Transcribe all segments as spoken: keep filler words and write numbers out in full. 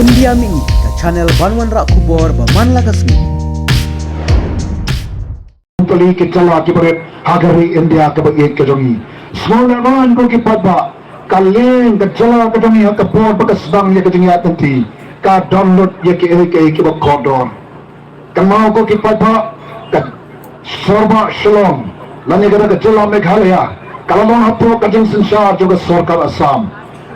India Mini, ka channel ban wanrah khubor ba man la ka sngi. Pali ki jylla ki barit ha ka ri India kaba ïeit ka jong ngi. Sngewbha ban ko ki paidbah, ka liang ka jylla ka jong ngi ha ka por ba ka sdang ïa ka jingïaid lynti ka don lut ïa kiei kiei kiba kordor. Kynmaw ko ki paidbah, ka sor ba Shillong lane ka jylla Meghalaya ka la long hapoh ka jingsynshar jong ka sorkar Assam.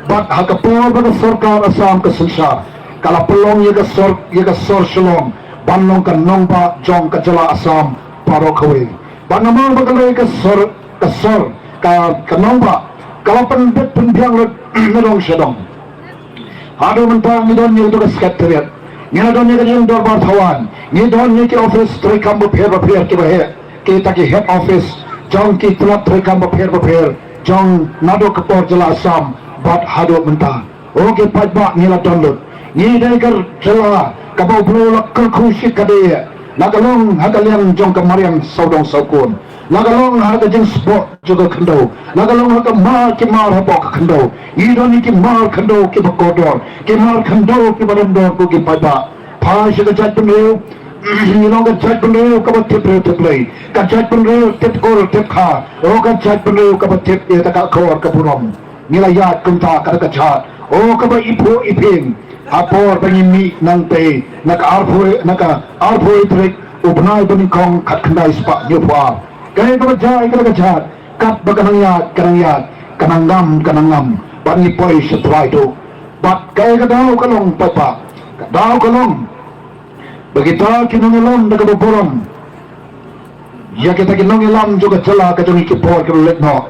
Bad ha ka por ba ka sorkar Assam ka synshar, ka la pynlong ïa ka sor, ïa ka sor Shillong ban long ka nongbah jong ka jylla Assam baroh kawei. Bad namar ba ka dei ka sor, ka sor, ka, ka nongbah, ka la pynbit pynbiang lut na dong sha dong. Haduh mynta ngi don ïa ka secretariat, ngi la don ïa ka jingdorbar thawaiñ, ngi don ïa ki office treikam bapher bapher kiba heh, kita ki head office jong ki tnat treikam bapher bapher jong naduh ka por jylla Assam bad haduh mynta. O ki paidbah, ngi la don lut. Ngi dei ka jylla kaba u briew u la kyrkhu shikaddei, la ka long ha ka liang jong ka mariang sawdong sawkun, la ka long ha ka jingsboh jong ka khyndew, la ka long ha ka mar ki mar hapoh ka khyndew. Ngi don ïa ki mar khyndew kiba kordor, ki mar khyndew kiba don dor ko ki paidbah. Phai sha ka jaitbynriew, ngi long ka jaitbynriew kaba tip briew tip Blei, ka jaitbynriew tip kur tip kha, o ka jaitbynriew kaba tip ïa ka khor ka burom. Ngi la ïaid kumta ka da ka jhat, o kaba iphuh iphieng. Ha por ba ngi mih nangtei na ka arphew, na ka arphew tarik u bnai ba nyngkong khatkhyndai spah hynñiewphew ar, kaei kaba jia ïa ka da ka jhat, katba ka nang ïaid ka nang ïaid, ka nang ngam ka nang ngam, bad ngi poi sha trai duh. Bad kaei ka daw ka long paidbah, ka daw ka long ba kita ki nongïalam da kaba burom ïa kita ki nongïalam jong ka jylla ka jong ngi ki por ki la leit noh,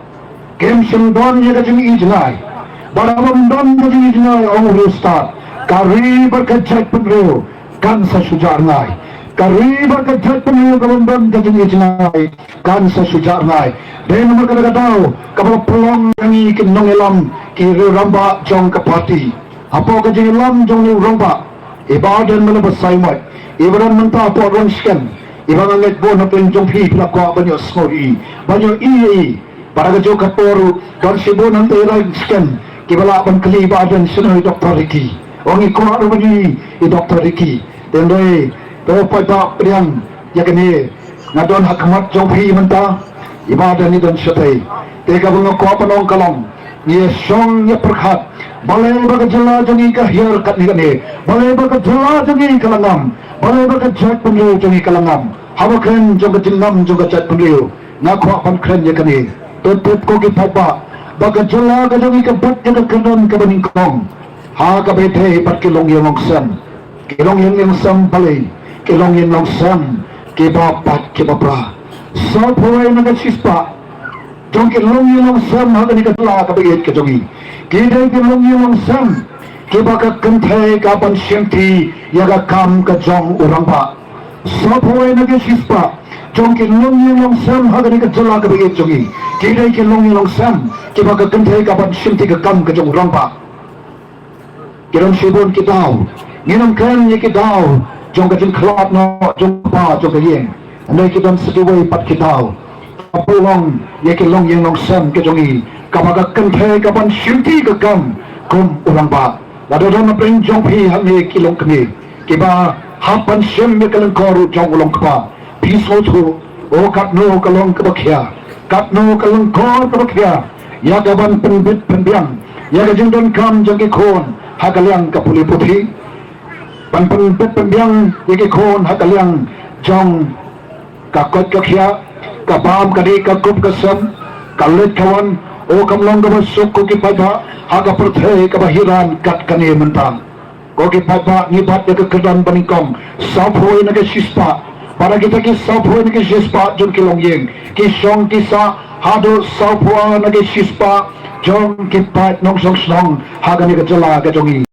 kim shym don ïa ka jingijngai. Bad haba ym don ka jingijngai, ong u riewstad, ka ri bad ka jaitbynriew kan sa shu jah rngai. Ka ri bad ka jaitbynriew kaba ym don ka jingijngai kan sa shu jah rngai. Dei namar kata ka daw kaba la pynlong ïa ngi ki nongïalam, ki riew rangbah jong ka party. Hapoh ka jingïalam jong une u rangbah, i Bah Ardent Miller Basaiawmoit, iba don mynta hapoh rangshken, iba nga ngeit bun na pdeng jong phi phi la kwah ban ïohsngew ïa i, ban ïohi ïa i. Bad ha kajuh ka por ruh don shibun hangtei rangshken kiba lah ban kylli i Bah Ardent shano i Doctor Ricky. Ong i kwah ruh ban ïohi i Doctor Ricky. Te hynrei to paidbah pdiang ïa kane, nga don ha khmat jong phi mynta, i Bah Ardent i don shatei. Te kaba nga kwah ban ong ka long, ngi ïa shong ïa pyrkhat, balei ba ka jylla jong ngi ka hiar katne katne, balei ba ka jylla jong ngi ka la ngam, balei ba ka jaitbynriew jong ngi ka la ngam. Haba kren jong ka jingngam jong ka jaitbynriew, nga kwah ban kren ïa kane. To tip ko ki paidbah, ba ka jylla ka jong ngi ka bud ïa ka kyrdan kaba nyngkong ha kaba ïadei bad ki longïing longsem. Ki longïing longsem balei? Ki longïing longsem kiba pait kiba pra. Sawphew wei na ka shispah jong ki longïing longsem ha kane ka jylla kaba ïeit ka jong ngi, ki dei ki longïing longsem kiba ka kynthei ka ban shimti ïa ka kam ka jong u rangbah. Sawphew wei na ka shispah jong ki longïing longsem ha kane ka jylla kaba ïeit jong ngi, ki dei ki longïing longsem kiba ka kynthei ka ban shimti ka kam ka jong u rangbah. Ki don shibun ki daw, ngin ym kren ïa ki daw jong ka jingkhlad noh jong ka kpa jong ka ïing. Hynrei ki don sa kiwei pat ki daw, ka pynlong ïa ki longïing longsem ka jong ngi, kaba ka kynthei ka ban shimti ka kam kum u rangbah. Lada don na pdeng jong phi hangne ki longkmie kiba hap ban shim ïa ka lyngkor ruh jong u longkpa, phi sngewthuh, o katno ka long kaba khia, katno ka lyngkor kaba khia ïa ka ban pynbit pynbiang ïa ka jingdonkam jong ki khun ha ka liang ka pule puthi, ban pynbit pynbiang ïa ki khun ha ka liang jong ka koit ka khiah, ka bam ka dih, ka kup ka sem, ka leit ka wan. O kam long kaba suk ko ki paidbah ha ka pyrthei kaba hiran kat kane mynta. Ko ki paidbah, ngi bat ïa ka kyrdan ba nyngkong, sawphew wei na ka shispah. Bad ha kita ki sawphew wei na ka shispah jong ki longïing, ki shong ki sah haduh sawphew ar na ka shispah jong ki paid nongshong shnong ha kane ka jylla ka jong ngi.